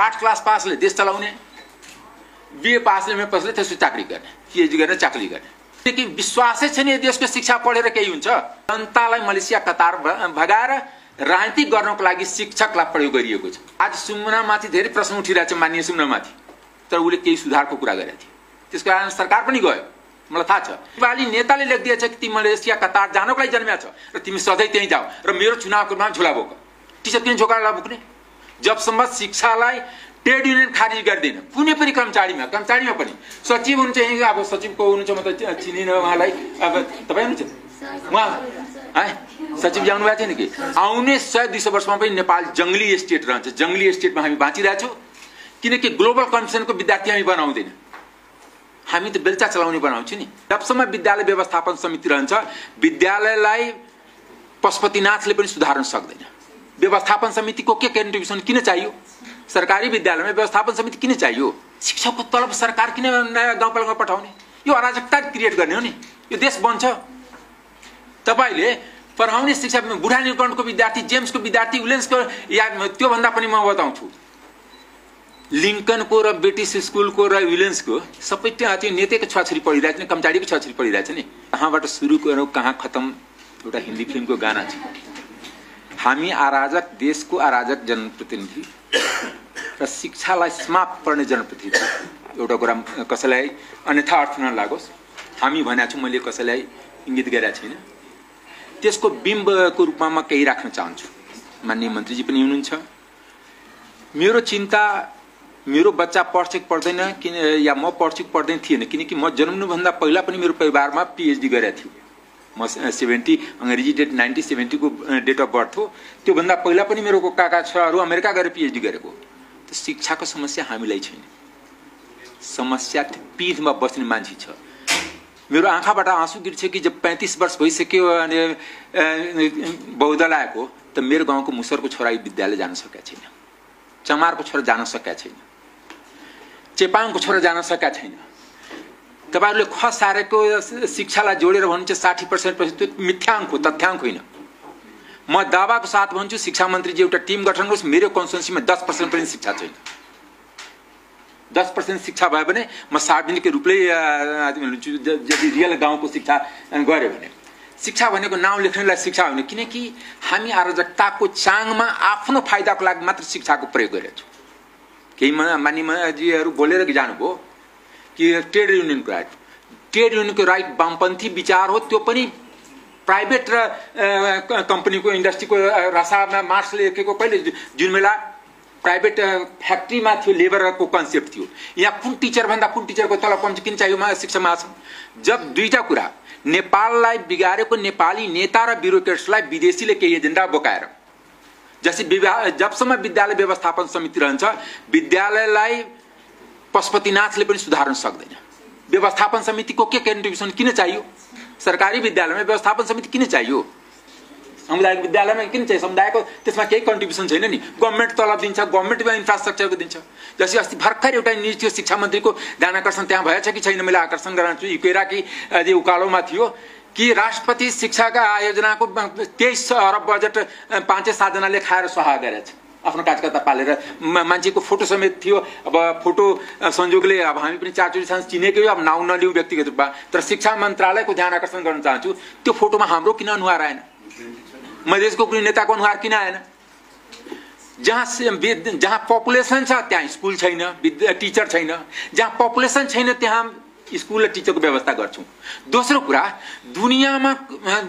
8 class पासले देश चलाउने, BA पासले MA पासले त्यसको चाकरी गर्ने, पीएचडी गर्ने, चाकरी गर्ने। किनकि विश्वासै छैन यो देशको शिक्षा पढेर केही हुन्छ। जनतालाई मलेसिया कतार भगाएर राजनीति गर्नको लागि शिक्षकलाई प्रयोग गरिएको छ। आज सुमनामाथि धेरै प्रश्न उठिरहेछ, माननीय सुमनामाथि, तर उसले केही सुधारको कुरा गरेको थियो। त्यसको कारण सरकार पनि गयो, मलाई थाहा छ। नेपाली नेताले लेखिदिएछ कि तिमी मलेसिया कतार जानको लागि जन्मिया छ र तिमी सधैँ त्यहीँ जाऊ र मेरो चुनावको नाम झोला बोक। टिचर किन झोला बोक्ने? जबसम्म शिक्षालाई ट्रेड युनियन खारिज गर्दैन कुनै पनि कर्मचारीमा पनि, सचिव हुनुहुन्छ, यहीँ अब सचिव को हुनुहुन्छ, म त चिनिन उहाँलाई, अब तपाईँ हुनुहुन्छ उहाँ है सचिव जानु भएको थिएन कि? आउने 100-200 वर्षमा पनि नेपाल जङ्गली स्टेट रहन्छ। जङ्गली स्टेटमा हामी बाँचिरहेछौँ किनकि ग्लोबल कम्पिटिसनको विद्यार्थी हामी बनाउँदैन, हामी त बेलचा चलाउने बनाउँछौँ नि। जबसम्म विद्यालय व्यवस्थापन समिति रहन्छ, विद्यालयलाई पशुपतिनाथले पनि सुधार्न सक्दैन। व्यवस्थापन समितिको के कन्ट्रिब्युसन किन चाहियो? सरकारी विद्यालयमा व्यवस्थापन समिति किन चाहियो? शिक्षकको तलब सरकार किन गाउँपालिकामा पठाउने? यो अराजकता क्रिएट गर्ने हो नि, यो देश बन्छ। तपाईले पढाउने शिक्षा बुढा न्युकर्नको विद्यार्थी, जेम्सको विद्यार्थी, विलियम्सको या त्योभन्दा पनि म बताउँछु, लिङ्कनको र ब्रिटिस स्कुलको र विलियम्सको सबै त्यो नेताको छोराछोरी पढिरहेछ नि, कर्मचारीको छोराछोरी पढिरहेछ नि। कहाँबाट सुरु गरौँ कहाँ खतम, एउटा हिन्दी फिल्मको गाना छ। हामी अराजक देशको अराजक जनप्रतिनिधि र शिक्षालाई समाप्त गर्ने जनप्रतिनिधि। एउटा कुरा कसैलाई अन्यथा अर्थ नलागोस्, हामी भनेको छु, मैले कसैलाई इङ्गित गरेको छैन। त्यसको बिम्बको रूपमा म केही राख्न चाहन्छु। माननीय मन्त्रीजी पनि हुनुहुन्छ। मेरो चिन्ता मेरो बच्चा पढ्छ कि पढ्दैन किन, या म पढ्छु कि पढ्दैन थिएन, किनकि म जन्मनुभन्दा पहिला पनि मेरो परिवारमा पीएचडी गरेको थियो। म 70 अङ्ग्रेजी डेट 1970 को डेट अफ बर्थ हो। त्योभन्दा पहिला पनि मेरो काका छोराहरू अमेरिका गएर पीएचडी गरेको। त शिक्षाको समस्या हामीलाई छैन, समस्या पीठमा बस्ने मान्छे छ। मेरो आँखाबाट आँसु गिर्छ कि जब 35 वर्ष भइसक्यो अनि बहुदल आएको, त मेरो गाउँको मुसरको छोरा विद्यालय जान सकेका छैन, चमारको छोरा जान सकेका छैन, चेपाङको छोरा जान सकेका छैन। तपाईहरुले खसारेको शिक्षालाई जोडेर भन्नुहुन्छ 60% त्यो मिथ्याङ्क हो, तथ्याङ्क होइन। म दावाको साथ भन्छु, शिक्षा मन्त्रीजी एउटा टिम गठन गर्नुहोस्। मेरो कन्स्टिट्युन्सीमा 10% पनि शिक्षा छैन। 10% शिक्षा भयो भने म सार्वजनिक रूपले यदि रियल गाउँको शिक्षा गरे भने। शिक्षा भनेको नाउँ लेख्नेलाई शिक्षा होइन, किनकि हामी अराजकताको चाङमा आफ्नो फाइदाको लागि मात्र शिक्षाको प्रयोग गरेका छौँ। केही मानिसहरू बोलेर जानुभयो कि ट्रेड युनियनको राइट, ट्रेड युनियनको राइट वामपन्थी विचार हो। त्यो पनि प्राइभेट र कम्पनीको इन्डस्ट्रीको रसामा मार्क्स लेखेको कहिले, जुन बेला प्राइभेट फ्याक्ट्रीमा थियो, लेबरको कन्सेप्ट थियो। यहाँ कुन टिचर भन्दा कुन टिचरको तलब कम किन चाहियो शिक्षा महासंघ? जब दुईटा कुरा नेपाललाई बिगारेको नेपाली नेता र ब्युरोक्रेट्सलाई विदेशीले केही एजेन्डा बोकाएर, जस्तै जबसम्म विद्यालय व्यवस्थापन समिति रहन्छ, विद्यालयलाई पशुपतिनाथले पनि सुधार्न सक्दैन। व्यवस्थापन समितिको के कन्ट्रिब्युसन किन चाहियो? सरकारी विद्यालयमा व्यवस्थापन समिति किन चाहियो? सामुदायिक विद्यालयमा किन चाहियो? समुदायको त्यसमा केही कन्ट्रिब्युसन छैन नि। गभर्नमेन्ट तलब दिन्छ, गभर्नमेन्टमा इन्फ्रास्ट्रक्चरको दिन्छ। जस्तै अस्ति भर्खर एउटा न्युज थियो, शिक्षा मन्त्रीको ध्यान आकर्षण त्यहाँ भएछ कि छैन मैले आकर्षण गराउँछु। इक्वेरा कि उकालोमा थियो कि राष्ट्रपति शिक्षाका आयोजनाको 23 अरब बजेट 5-7 जनाले खाएर सहा गरेछ, आफ्नो कार्यकर्ता पालेर। मान्छेको फोटो समेत थियो। अब फोटो संयोगले अब हामी पनि 4-4 साल चिनेकै हो, अब नाउँ नलिउँ व्यक्तिगत रूपमा। तर शिक्षा मन्त्रालयको ध्यान आकर्षण गर्न चाहन्छु, त्यो फोटोमा हाम्रो किन अनुहार आएन? मधेसको कुनै नेताको अनुहार किन आएन? जहाँ पपुलेसन छ त्यहाँ स्कुल छैन, टिचर छैन। जहाँ पपुलेसन छैन त्यहाँ स्कुल र टिचरको व्यवस्था गर्छौँ। दोस्रो कुरा, दुनियाँमा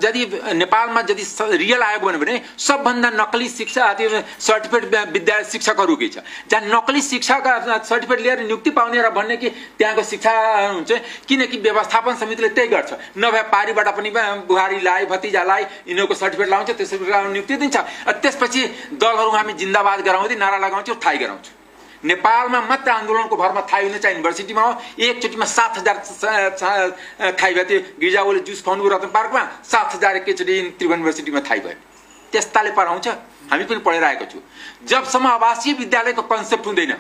यदि नेपालमा यदि रियल आयो भने सबभन्दा नक्कली शिक्षा सर्टिफिकेट विद्यालय शिक्षकहरूकै छ। जहाँ नक्कली शिक्षाका सर्टिफिकेट लिएर नियुक्ति पाउने र भन्ने कि त्यहाँको शिक्षा हुन्छ, किनकि व्यवस्थापन समितिले त्यही गर्छ। नभए पारीबाट पनि बुहारीलाई भतिजालाई यिनीहरूको सर्टिफिकेट लाउँछ, त्यसपछि नियुक्ति दिन्छ। त्यसपछि दलहरू हामी जिन्दाबाद गराउँदै नारा लगाउँछौँ, थाहै गराउँछौँ। नेपालमा मात्र आन्दोलनको भरमा थाहै हुने चाहिँ युनिभर्सिटीमा हो। एकचोटिमा 7000 थाहै भयो। त्यो गिर्जाओले जुस खुवाउनु रत्न पार्कमा 7000 एकैचोटि त्रिभुवन युनिभर्सिटीमा थाहै भयो। त्यस्ताले पढाउँछ, हामी पनि पढेर आएको छु। जबसम्म आवासीय विद्यालयको कन्सेप्ट हुँदैन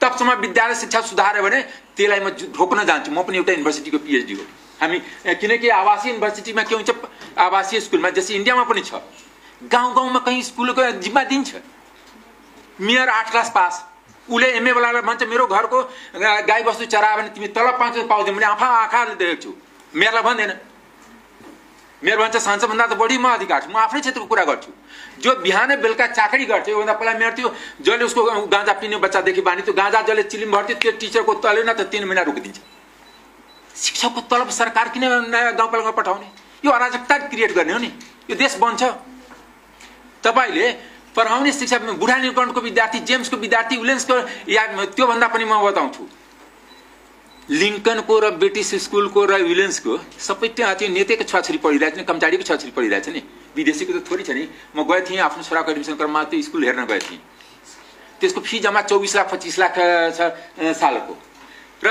तबसम्म विद्यालय शिक्षा सुधार्यो भने त्यसलाई म ढोक्न जान्छु। म पनि एउटा युनिभर्सिटीको पीएचडी हो हामी, किनकि आवासीय युनिभर्सिटीमा के हुन्छ, आवासीय स्कुलमा जस्तै इन्डियामा पनि छ, गाउँ गाउँमा कहीँ स्कुलको जिम्मा दिन्छ। मेयर 8 क्लास पास, उसले एमए वालालाई भन्छ मेरो घरको गाई बस्तु चरायो भने तिमी तलब पाउँदैन। मैले आँखाले देखेको छु। मेयरलाई भन्दैन। मेयर भन्छ सांसदभन्दा त बढी म अधिकार छु, म आफ्नै क्षेत्रको कुरा गर्छु। जो बिहानै बेलुका चाकरी गर्थ्यो, योभन्दा पहिला मेयर थियो, जसले उसको गाँजा पिने बच्चादेखि बानी त्यो गाँजा जसले चिलिम भर्थ्यो त्यो टिचरको तले न त 3 महिना रोकिदिन्छ। शिक्षकको तलब सरकार किन गाउँपालिकामा पठाउने? यो अराजकता क्रिएट गर्ने हो नि। यो देश बन्छ। तपाईँले पढाउने शिक्षा बुढा न्युटनको विद्यार्थी, जेम्सको विद्यार्थी, विलियम्सको या त्योभन्दा पनि म बताउँछु, लिङ्कनको र ब्रिटिस स्कुलको र विलियम्सको सबै त्यो नेताको छोराछोरी पढिरहेछ नि, कर्मचारीको छोराछोरी पढिरहेछ नि। विदेशीको त थोरै छ नि। म गएको थिएँ आफ्नो छोराको एडमिसन गरेर, म त्यो स्कुल हेर्न गएको थिएँ। त्यसको फी जम्मा 24 लाख 25 लाख छ सालको। र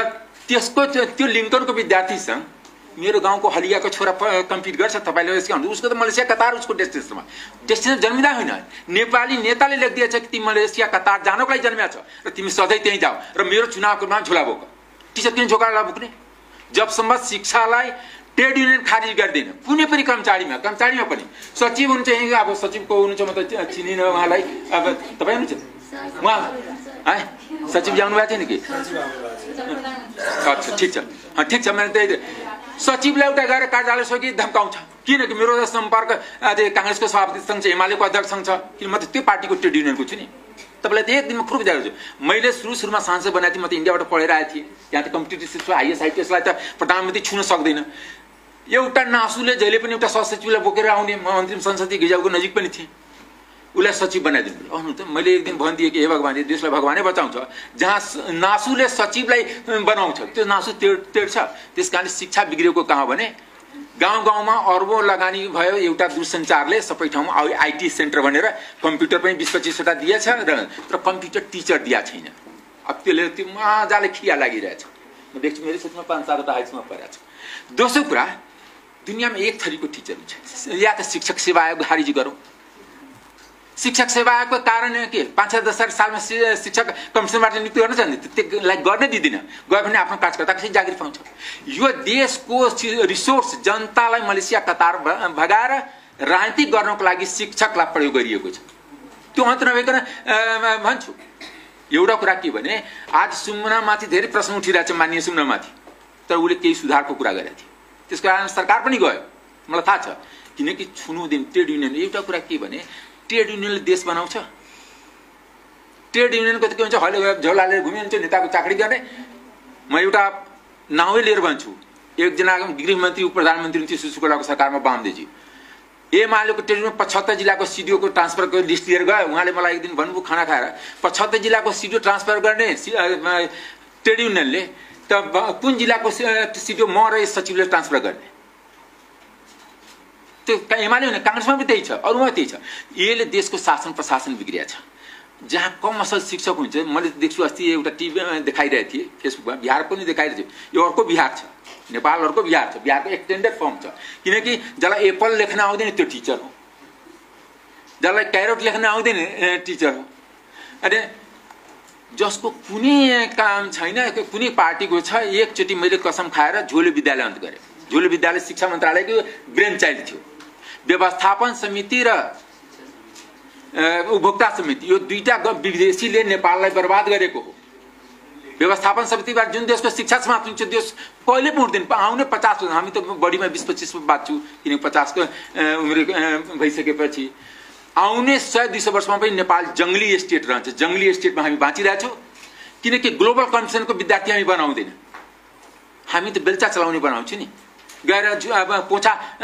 त्यसको त्यो लिङ्कनको विद्यार्थीसँग मेरो गाउँको हलियाको छोरा कम्पिट गर्छ। तपाईँले उसको त मलेसिया कतार उसको डेस्टिनेसनमा जन्मिँदा होइन। नेपाली नेताले लेखिदिएछ कि तिमी मलेसिया कतार जानको लागि जन्मिया छ र तिमी सधैँ त्यहीँ जाऊ र मेरो चुनावको नाम झोला बोक। टिचर किन झोला बोक्ने? जबसम्म शिक्षालाई ट्रेड युनियन खारिज गर्दैन, कुनै पनि कर्मचारीमा पनि सचिव हुनुहुन्छ, यहीँ अब सचिवको हुनुहुन्छ, म त चिनिन उहाँलाई। अब तपाईँ हुनुहुन्छ उहाँ है सचिव जानु भएको थिएन कि? अच्छा ठिक छ, ठिक छ। मैले त्यही सचिवलाई एउटा गएर कार्यालय सकी धम्काउँछ, किनकि मेरो सम्पर्क काङ्ग्रेसको सभापतिसँग छ, एमालेको अध्यक्षसँग छ, किन म त त्यो पार्टीको ट्रेड युनियनको छु नि। तपाईँलाई त एक दिनमा खुब बुझाएको छु। मैले सुरुमा सांसद बनाएको थिएँ, म त इन्डियाबाट पढेर आएको थिएँ। त्यहाँ त कम्पिटिटिभ छ, आइएस आइपिएसलाई त प्रधानमन्त्री छुन सक्दैन। एउटा नासुले जहिले पनि एउटा सहसचिवलाई बोकेर आउने, म अन्तिम संसदीय घिजाउको नजिक पनि थिएँ, उसलाई सचिव बनाइदिनु। अहनु त मैले एक दिन भनिदिएँ कि हे भगवान्, देशलाई भगवानै बचाउँछ। जहाँ नासुले सचिवलाई बनाउँछ त्यो नासु टेर्छ। त्यस कारण शिक्षा बिग्रेको कहाँ भने गाउँ गाउँमा अरबौँ लगानी भयो। एउटा दूरसञ्चारले सबै ठाउँमा आइटी सेन्टर भनेर कम्प्युटर पनि 20-25वटा दिएछ तर कम्प्युटर टिचर दिएको छैन। अब त्यसले त्यो मजाले खिया लागिरहेछ। म देख्छु मेरो क्षेत्रमा 5-7वटा हाई स्कुलमा पढाएको छ। दोस्रो कुरा, दुनियाँमा एक थरीको टिचर हुन्छ। या त शिक्षक सेवा आयोग खारिज गरौँ। शिक्षक सेवा आयोगको कारण के 5-10 सालमा शिक्षक कमिसनबाट नियुक्ति गर्न छ नि, त्यसलाई गर्न दिँदैन। गयो भने आफ्नो कार्यकर्ता कसरी जागिर पाउँछ? यो देशको रिसोर्स जनतालाई मलेसिया कतार भगाएर राजनीति गर्नको लागि शिक्षकलाई प्रयोग गरिएको छ। त्यो अन्त नभइकन भन्छु एउटा कुरा के भने आज सुम्नामाथि धेरै प्रश्न उठिरहेछ, माननीय सुम्नामाथि, तर उसले केही सुधारको कुरा गरेको थियो। त्यसको कारण सरकार पनि गयो, मलाई थाहा छ। किनकि छुनु दिन ट्रेड युनियन एउटा कुरा के भने ट्रेड युनियनले देश बनाउँछ। ट्रेड युनियनको त के हुन्छ, झोलाले घुमिन्छ, नेताको चाकरी गर्ने। म एउटा नाउँ लिएर भन्छु, एकजना गृहमन्त्री प्रधानमन्त्री थियो सुशीलाको सरकारमा, वामदेवजी। एमालेको ट्रेड युनियन 75 जिल्लाको सिडिओको ट्रान्सफरको लिस्ट लिएर गयो। उहाँले मलाई एक दिन भन्नुभयो खाना खाएर 75 जिल्लाको सिडिओ ट्रान्सफर गर्ने ट्रेड युनियनले, त कुन जिल्लाको सिडिओ म र सचिवले ट्रान्सफर गर्ने? त्यो एमाले होइन, काङ्ग्रेसमा पनि त्यही छ, अरूमा त्यही छ। यसले देशको शासन प्रशासन बिग्रिया छ। जहाँ कम असल शिक्षक हुन्छ, मैले देख्छु अस्ति एउटा टिभीमा देखाइरहेको थिएँ, फेसबुकमा, बिहार पनि देखाइरहेको थियो। यो अर्को बिहार छ, नेपाल अर्को बिहार छ। बिहारको एक्सटेन्डेड फर्म छ, किनकि जसलाई एप्पल लेख्न आउँदैन त्यो टिचर हो, जसलाई क्यारोट लेख्न आउँदैन टिचर हो। अनि जसको कुनै काम छैन, कुनै पार्टीको छ, एकचोटि मैले कसम खाएर झोले विद्यालय अन्त गरेँ। झोले विद्यालय शिक्षा मन्त्रालयको ब्रेन चाइल्ड थियो। व्यवस्थापन समिति र उपभोक्ता समिति, यो दुईटा विदेशीले नेपाललाई बर्बाद गरेको हो। व्यवस्थापन समितिबाट जुन देशको शिक्षा समाप्त हुन्छ, देश कहिले पुग्दैन। आउने 50 वर्ष, हामी त बढीमा 20-25 बाँच्छौँ, किनकि 50 को उमेर भइसकेपछि आउने 100-200 वर्षमा पनि नेपाल जङ्गली स्टेट रहन्छ। जङ्गली स्टेटमा हामी बाँचिरहेछौँ, किनकि ग्लोबल कम्पिटिसनको विद्यार्थी हामी बनाउँदैन। हामी त बेलचा चलाउने बनाउँछौँ नि, गएर अब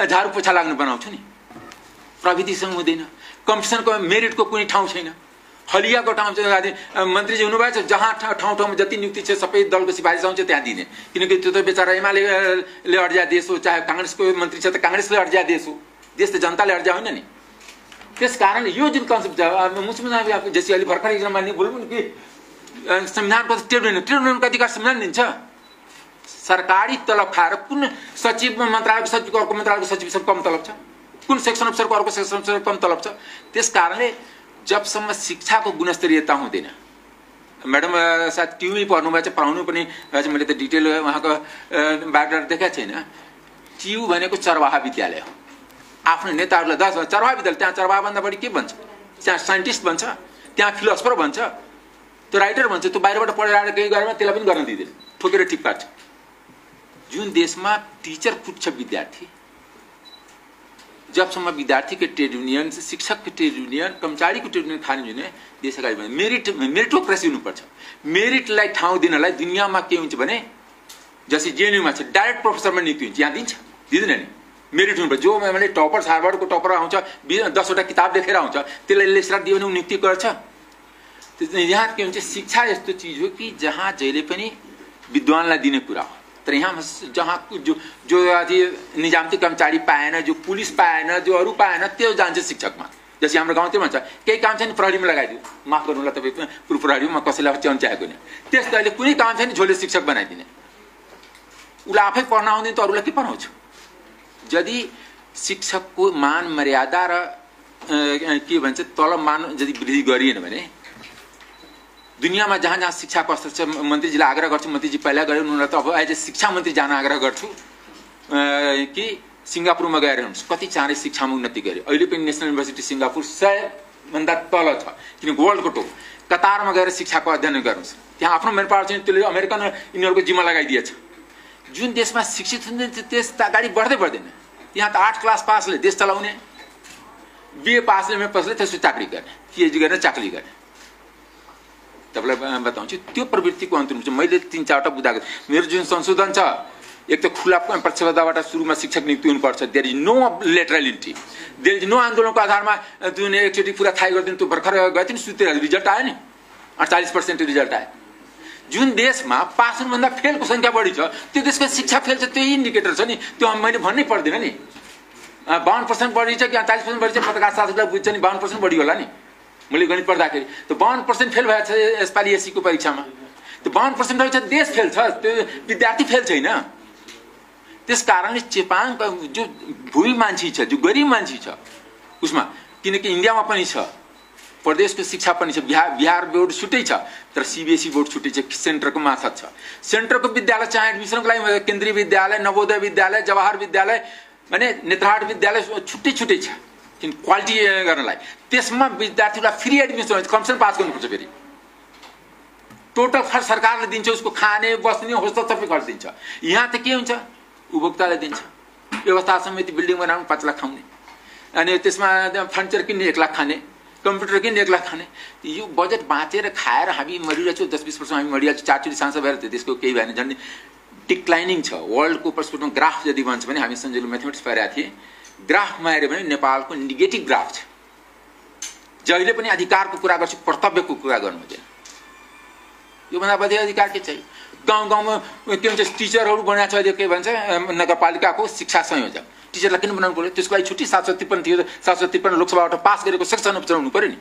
झाडु पोछा लाग्नु बनाउँछौँ नि। प्रविधिसँग हुँदैन। कम्पिटिसनको मेरिटको कुनै ठाउँ छैन। हलियाको ठाउँ चाहिँ मन्त्रीजी हुनुभएको छ, जहाँ ठाउँ जति नियुक्ति छ सबै दलको सिफारिस आउँछ त्यहाँ दिने, किनकि त्यो त बेचारा एमाले अड्जिया देश हो, चाहे काङ्ग्रेसको मन्त्री छ त काङ्ग्रेसले अड्जिया देश हो। देश त जनताले अड्जिया होइन नि। त्यस कारण यो जुन कन्सेप्ट छ, मुसलमान जैसे अहिले भर्खर एकजना मान्ने बोल्नु कि संविधानको ट्रेड युनियनको अधिकार संविधान दिन्छ। सरकारी तलब खाएर कुन सचिव मन्त्रालयको सचिवको अर्को मन्त्रालयको सचिव सब कम तलब छ, कुन सेक्सन अफिसरको अर्को सेक्सन अफिसर कम तलब छ। त्यस कारणले जबसम्म शिक्षाको गुणस्तरीयता हुँदैन, म्याडम सायद ट्युमै पढ्नुभएको छ, पढाउनु पनि मैले त डिटेल उहाँको बायोडाटा देखाएको छैन। ट्यु भनेको चरवाहा विद्यालय हो। आफ्नो नेताहरूलाई 10 चरवाहा विद्यालय, त्यहाँ चरवाहाभन्दा बढी के भन्छ, त्यहाँ साइन्टिस्ट भन्छ। त्यहाँ फिलोसफर भन्छ, त्यो राइटर भन्छ, त्यो बाहिरबाट पढेर आएर केही गरेमा त्यसलाई पनि गर्न दिँदैन, ठोकेर टिप काट्छ। जुन देशमा टिचर कुट्छ विद्यार्थी, जबसम्म विद्यार्थी के ट्रेड युनियन, शिक्षक के ट्रेड युनियन, कर्मचारी को ट्रेड युनियन खाने भने देश अगाडि बढ्दैन। मेरिटोक्रेसी हुनुपर्छ। मेरिटलाई ठाउँ दिनलाई दुनियाँमा के हुन्छ भने जसै जेएनयूमा छ डाइरेक्ट प्रोफेसरमा नियुक्ति हुन्छ, यहाँ दिन्छ दिँदैन नि। मेरिट हुनुपर्छ। जो मैले टपर हार्वर्डको टपर आउँछ 10वटा किताब लेखेर आउँछ, त्यसलाई लेक्चर दियो भने नियुक्ति गर्छ। यहाँ के हुन्छ, शिक्षा यस्तो चिज हो कि जहाँ जहिले पनि विद्वानलाई दिने कुरा हो। तर यहाँ जहाँ जो निजामती कर्मचारी पाएन, जो पुलिस पाएन, जो अरू पाएन, त्यो जान्छ शिक्षकमा। जस्तै हाम्रो गाउँतिर भन्छ केही काम छैन प्रहरीमा लगाइदियो, माफ गर्नुलाई तपाईँ पूर्व प्रहरीमा कसैलाई च्याउन चाहेको नि। त्यस्तो अहिले कुनै काम छैन झोले शिक्षक बनाइदिने, उसलाई आफै पढ्न आउँदैन त अरूलाई के पढाउँछ। यदि शिक्षकको मान मर्यादा र के भन्छ तलब मान यदि वृद्धि गरिएन भने दुनियाँमा जहाँ जहाँ शिक्षाको स्तर छ, मन्त्रीजीलाई आग्रह गर्छु, मन्त्रीजी पहिला गयो, उनीहरूलाई त अब एज ए शिक्षा मन्त्री जान आग्रह गर्छु कि सिङ्गापुरमा गएर हुनुहुन्छ, कति चाँडै शिक्षामा उन्नति गरे। अहिले पनि नेसनल युनिभर्सिटी सिङ्गापुर 100 भन्दा तल छ, किन वर्ल्डको टोप। कतारमा गएर शिक्षाको अध्ययन गर्नुहोस्, त्यहाँ आफ्नो मेन पावर चाहिँ त्यसले अमेरिकन यिनीहरूको जिम्मा लगाइदिएछ। जुन देशमा शिक्षित हुँदैन त्यस त अगाडि बढ्दै बढ्दैन। यहाँ त 8 क्लास पासले देश चलाउने, बिए पासले पसले त्यसको चाकरी गर्ने, पिएचडी गरेर चाकरी गर्ने। तपाईँलाई बताउँछु त्यो प्रवृत्तिको अन्त हुन्छ। मैले 3-4वटा बुझाएको, मेरो जुन संशोधन छ, एक त खुला प्रतिस्पर्धाबाट सुरुमा शिक्षक नियुक्ति हुनुपर्छ। There is no laterality, there is no आन्दोलनको आधारमा जुन एकचोटि पुरा थाहै गरिदिनु, त्यो भर्खर गयो थियो नि सुतेर रिजल्ट आयो नि, 48% रिजल्ट आयो। जुन देशमा पास हुनुभन्दा फेलको संख्या बढी छ, त्यो देशको शिक्षा फेल छ, त्यही इन्डिकेटर छ नि। त्यो मैले भन्नै पर्दैन नि। 52% बढी छ कि 48% बढी छ, पत्रकार साथीलाई बुझ्छ नि 52% बढी होला नि। मैले गणित पढ्दाखेरि त 52% फेल भएको छ यसपालि एससीको परीक्षामा। त्यो 52% रहेछ, देश फेल छ, त्यो विद्यार्थी फेल छैन। त्यस कारणले चेपाङका जो भूमि मान्छे छ, जो गरिब मान्छे छ उसमा, किनकि इन्डियामा पनि छ प्रदेशको शिक्षा पनि छ, बिहार बोर्ड छुट्टै छ, तर सीबीएसई बोर्ड छुट्टै छ, सेन्टरको मार्फत छ। सेन्टरको विद्यालय चाहिँ एडमिसनको लागि केन्द्रीय विद्यालय, नवोदय विद्यालय, जवाहर विद्यालय, माने नेत्रहाट विद्यालय छुट्टै छुट्टै छ, किन क्वालिटी गर्नलाई। त्यसमा विद्यार्थीलाई फ्री एडमिसन, कमिसन पास गर्नुपर्छ। फेरि टोटल खर्च सरकारले दिन्छ, उसको खाने बस्ने होस्टल सबै खर्च दिन्छ। यहाँ त के हुन्छ, उपभोक्ताले दिन्छ। व्यवस्था समिति बिल्डिङ बनाउनु 5 लाख खाउने, अनि त्यसमा फर्निचर किन्ने 1 लाख खाने, कम्प्युटर किन्ने 1 लाख खाने। यो बजेट बाँचेर खाएर हामी मरिरहेछौँ। 10-20 वर्षमा हामी मरिहाल्छौँ। 4 सांसद भएर त्यसको केही भएन, झन् डिक्लाइनिङ छ। वर्ल्डको पर्सपेक्टिभमा ग्राफ यदि भन्छ भने, हामी सन्जुले म्याथमेटिक्स पढेका थिएँ, ग्राफमा हेऱ्यो भने नेपालको नेगेटिभ ग्राफ छ। जहिले पनि अधिकारको कुरा गर्छु, कर्तव्यको कुरा गर्नु हुँदैन। योभन्दा बढी अधिकार के चाहियो? गाउँ गाउँमा के भन्छ, टिचरहरू बनाएको छ, के भन्छ नगरपालिकाको शिक्षा संयोजक। टिचरलाई किन बनाउनु पर्यो? त्यसको लागि छुट्टी 753 थियो, 753 लोकसभाबाट पास गरेको सेक्सन चलाउनु पर्यो नि।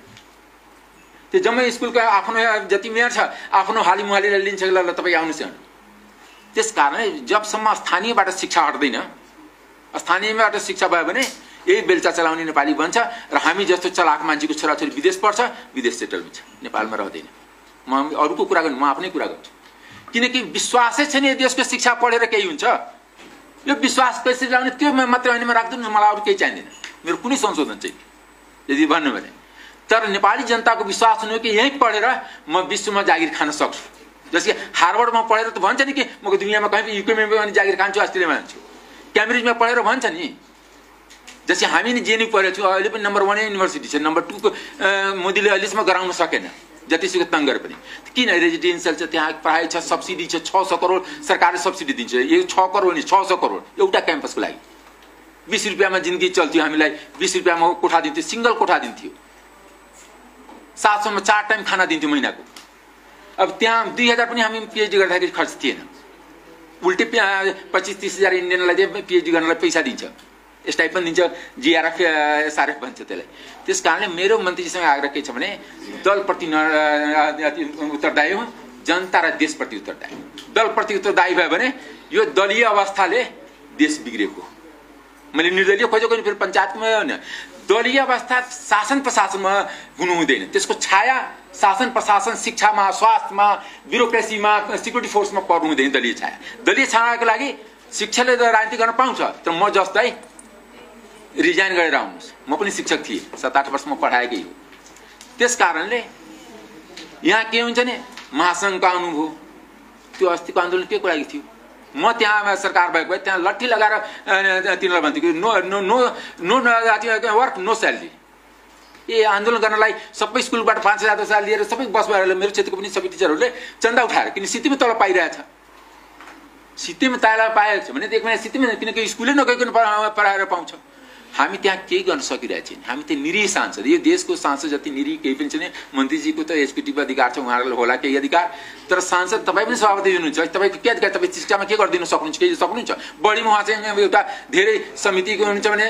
त्यो जम्मै स्कुलको आफ्नो जति मेयर छ, आफ्नो हाली मुहालीलाई लिन्छ, ल तपाईँ आउनुहोस्। त्यस कारणले जबसम्म स्थानीयबाट शिक्षा हट्दैन, स्थानीयबाट शिक्षा भयो भने यही बेलचा चलाउने नेपाली बन्छ, र हामी जस्तो चलाक मान्छेको छोराछोरी विदेश पढ्छ, विदेश सेटल हुन्छ, नेपालमा रहँदैन। म अरूको कुरा गर्नु, म आफ्नै कुरा गर्छु। किनकि विश्वासै छैन यो देशको शिक्षा पढेर केही हुन्छ। यो विश्वास कसरी ल्याउने, त्यो मात्रै ऐनमा राख्दिनु, मलाई अरू केही चाहिँदैन। मेरो कुनै संशोधन चाहिँ यदि भन्नु भने, तर नेपाली जनताको विश्वास हुनु कि यहीँ पढेर म विश्वमा जागिर खान सक्छु। जस्तै हार्वर्डमा पढेर त भन्छ नि कि म दुनियाँमा कहीँ युकेमा पनि जागिर खान्छु, अस्ट्रेलियामा जान्छु, क्याम्ब्रिजमा पढेर भन्छ नि। जस्तै हामी नि जेएनयू पढेको छु, अहिले पनि नम्बर 1 युनिभर्सिटी छ। नम्बर 2 को मोदीले अहिलेसम्म गराउन सकेन, जतिसुकै तङ गरे पनि। किन रेजिडेन्सियल छ, त्यहाँ पढाइ छ, सब्सिडी छ, 600 करोड सरकारले सब्सिडी दिन्छ। यो 6 करोड नि 600 करोड एउटा क्याम्पसको लागि। 20 रुपियाँमा जिन्दगी चल्थ्यो, हामीलाई 20 रुपियाँमा कोठा दिन्थ्यो, सिङ्गल कोठा दिन्थ्यो, 700 मा 4 टाइम खाना दिन्थ्यो महिनाको। अब त्यहाँ 2000 पनि हामी पिएचडी गर्दाखेरि खर्च थिएन। उल्टे 25-30 हजार इन्डियनलाई पिएचडी गर्नलाई पैसा दिन्छ, स्टाइपेन्ड दिन्छ, जिआरएफ एसआरएफ भन्छ त्यसलाई। त्यस कारणले मेरो मन्त्रीजीसँग आग्रह के छ भने, दलप्रति उत्तरदायी हो, जनता र देशप्रति उत्तरदायी। दलप्रति उत्तरदायी भयो भने यो दलीय अवस्थाले देश बिग्रेको। मैले निर्दलीय खोजेको नि, फेरि पञ्चायतमा होइन, दलीय अवस्था शासन प्रशासनमा हुनु हुँदैन। त्यसको छाया शासन प्रशासन, शिक्षामा, स्वास्थ्यमा, ब्युरोक्रेसीमा, सिक्युरिटी फोर्समा पर्नु हुँदैन दलीय छाया। दलीय छायाको लागि शिक्षाले राजनीति गर्न पाउँछ, तर म जस्तै रिजाइन गरेर आउनुहोस्। म पनि शिक्षक थिएँ, 7-8 वर्ष म पढाएकै हो। त्यस कारणले यहाँ के हुन्छ नि महासङ्घको आउनुभयो, त्यो अस्तिको आन्दोलन के को लागि थियो? म त्यहाँ सरकार भएको भए त्यहाँ लट्ठी लगाएर तिनीहरूलाई भन्थ्यो no no no no work no salary. आन्दोलन गर्नलाई सबै स्कुलबाट 5,000 10,000 लिएर सबै बस भएर मेरो क्षेत्रको पनि सबै टिचरहरूले चन्दा उठाएर, किन सित्तैमा तल पाइरहेछ, सित्तैमा तल पाएको छ भने एक महिना सित्तैमा, किनकि स्कुलै नगइकन पढाएर पाउँछ। हामी त्यहाँ केही गर्न सकिरहेको छैन। हामी त्यो निरीह सांसद, यो देशको सांसद जति निरीह केही पनि छैन। मन्त्रीजीको त एचपिटीको अधिकार छ, उहाँहरूलाई होला केही अधिकार, तर सांसद तपाईँ पनि सभापति हुनुहुन्छ, तपाईँको के अधिकार? तपाईँ शिक्षामा के गरिदिन सक्नुहुन्छ? केही सक्नुहुन्छ? बढीमा उहाँ चाहिँ एउटा धेरै समितिको हुनुहुन्छ भने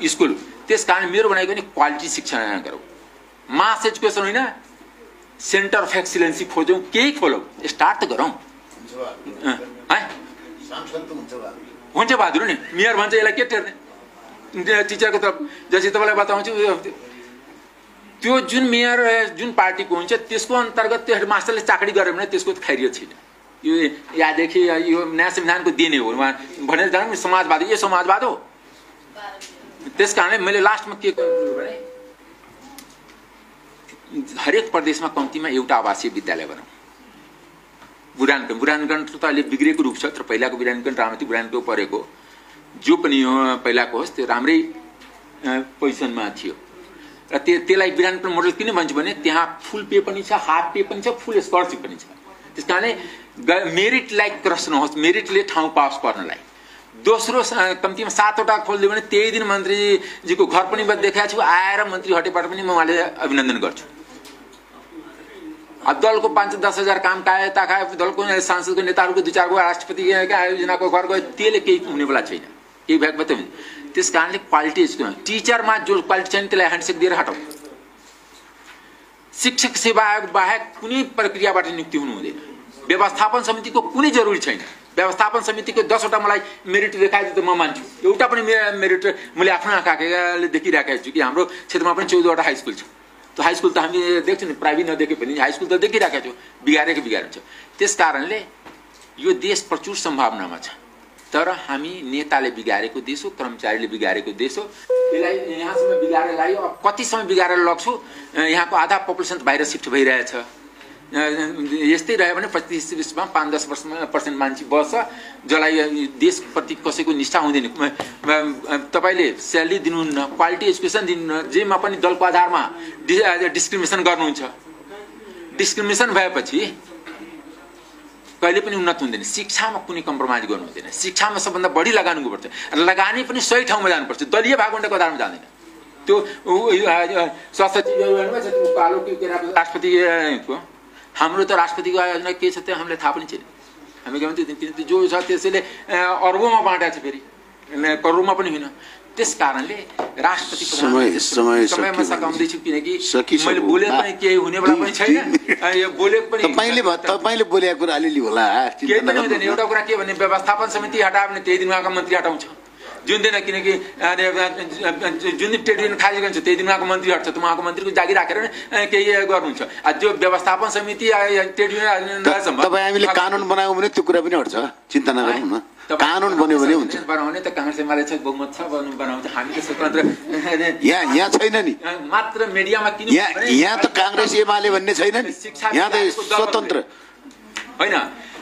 स्कुल। त्यस कारण मेरो भनाइको नि क्वालिटी शिक्षा गरौँ, मास एजुकेसन होइन, सेन्टर अफ एक्सिलेन्सी खोजौँ, केही खोलौँ, स्टार्ट त गरौँ। हुन्छ बहादुर नि मेयर भन्छ यसलाई के टेर्ने टिचरको तरफ। जस्तै तपाईँलाई बताउँछु, त्यो जुन मेयर जुन पार्टीको हुन्छ त्यसको अन्तर्गत त्यो हेडमास्टरले चाकरी गर्यो भने त्यसको त खैरियत छैन। यो यहाँदेखि यो नयाँ संविधानको देने हो उहाँ भनेर जानु समाजवाद, यो समाजवाद हो। त्यस कारणले मैले लास्टमा के गर्नु भने हरेक प्रदेशमा कम्तीमा एउटा आवासीय विद्यालय बनाऊ। बुढानकन त अहिले बिग्रेको रूप छ, तर पहिलाको बुढानकन रामती बुढानको परेको जो पनि हो पहिलाको होस् त्यो राम्रै पोजिसनमा थियो। र त्यसलाई बुढानकन मोडल किन भन्छु भने त्यहाँ फुल पे पनि छ, हाफ पे पनि छ, फुल स्कलरसिप पनि छ। त्यस कारणले मेरिटलाई क्रस नहोस्, मेरिटले ठाउँ पाओस् पढ्नलाई। दोस्रो कम्तीमा 7वटा खोलिदियो भने त्यही दिन मन्त्रीजीको घर पनि देखाएको छु, आएर मन्त्री हटेबाट पनि म उहाँले अभिनन्दन गर्छु। दलको 5-10 हजार काम कायता खाए, दलको सांसदको नेताहरूको 2-4 गो राष्ट्रपति आयोजनाको घर गयो, त्यसले केही हुनेवाला छैन, केही भएको मात्रै हुन्छ। त्यस कारणले क्वालिटी एजुकेसन, टिचरमा जो क्वालिटी छैन त्यसलाई ह्यान्डसेक दिएर हटाऊ। शिक्षक सेवा आयोग बाहेक कुनै प्रक्रियाबाट नियुक्ति हुनु हुँदैन। व्यवस्थापन समितिको कुनै जरुरी छैन। व्यवस्थापन समितिको 10वटा मलाई मेरिट देखाइदियो त म मान्छु। एउटा पनि मेरिट मैले आफ्नो आँखाले देखिरहेको छु कि हाम्रो क्षेत्रमा पनि 14वटा हाई स्कुल छ। त्यो हाई स्कुल त हामी देख्छौँ नि, प्राइभेट नदेखे पनि हाई स्कुल त देखिरहेको छु, बिगारेको छ। त्यस कारणले यो देश प्रचुर सम्भावनामा छ, तर हामी नेताले बिगारेको देश हो, कर्मचारीले बिगारेको देश हो। यसलाई यहाँसम्म बिगारेर ल्यायो, कति समय बिगारेर लग्छु। यहाँको आधा पपुलेसन बाहिर सिफ्ट भइरहेछ। यस्तै रह्यो भने 25-20मा 5-10% मान्छे बस्छ जसलाई देशप्रति कसैको निष्ठा हुँदैन। तपाईँले स्यालेरी दिनुहुन्न, क्वालिटी एजुकेसन दिनुहुन्न, जेमा पनि दलको आधारमा डिस्क्रिमिनेसन गर्नुहुन्छ। डिस्क्रिमिनेसन भएपछि कहिले पनि उन्नत हुँदैन। शिक्षामा कुनै कम्प्रोमाइज गर्नु हुँदैन। शिक्षामा सबभन्दा बढी लगाउनुपर्छ, लगानी पनि सही ठाउँमा जानुपर्छ, दलीय भागवण्डाको आधारमा जाँदैन। त्यो स्वास्थ्य राष्ट्रपतिको हाम्रो त राष्ट्रपतिको आयोजना के छ त्यो हामीलाई थाहा पनि छैन। हामी के भन्छ जो छ त्यसैले अर्बौँमा बाँडेको छ, फेरि करोडमा पनि होइन। त्यस कारणले राष्ट्रपति समयमा सघाउँदैछु, किनकि मैले बोले पनि केही हुनेवाला पनि छैन। यो बोलेको पनि तपाईँले बोलेको कुरा अलिअलि होला, केही पनि हुँदैन। एउटा कुरा के भने व्यवस्थापन समिति हटायो भने त्यही दिन उहाँको मन्त्री हटाउँछ, जुन दिन किनकि जुन दिन ट्रेड युनियन खाली गर्छ त्यही दिन उहाँको मन्त्री हट्छ, त उहाँको मन्त्रीको जागिर राखेर केही गर्नुहुन्छ। जो व्यवस्थापन समिति ट्रेड युनियन तपाईँ हामीले कानुन बनायौँ भने त्यो कुरा पनि हट्छ, चिन्ता नगर्नु न। कानुन बन्यो भने हुन्छ। बनाउने त काङ्ग्रेस एमाले छ, बहुमत छ, बनाउँछ। हामी त स्वतन्त्र यहाँ छैन नि, मात्र मिडियामा किन यहाँ त काङ्ग्रेस एमाले भन्ने छैन नि, यहाँ त स्वतन्त्र होइन।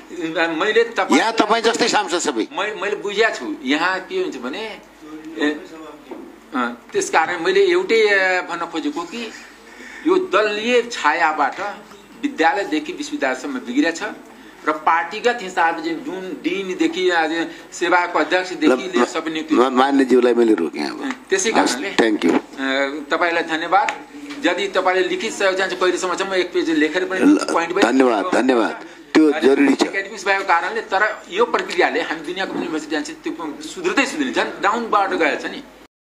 मैले यहाँ तपाईँ जस्तै सांसद सबै मैले बुझेको छु। यहाँ के हुन्छ भने त्यस कारण मैले एउटै भन्न खोजेको कि यो दलीय छायाबाट विद्यालयदेखि विश्वविद्यालयसम्म बिग्रेछ र पार्टीगत हिसाबले जुन डिनदेखि सेवाको अध्यक्षदेखि सबै नियुक्ति मान्यज्यूलाई मैले रोकेँ। त्यसै कारणले थ्याङ्क यू, तपाईँलाई धन्यवाद। यदि तपाईँले लिखित सहयोग जान्छ कहिलेसम्म 1 पेज लेखेर पनि पोइन्ट धन्यवाद धन्यवाद, त्यो जरुरी छ। एकाडेमिक्स भएको कारणले, तर यो प्रक्रियाले हामी दुनियाँको युनिभर्सिटी जान्छ त्यो सुध्रिँदै सुध्रिन्छ, डाउनबाट गएछ नि।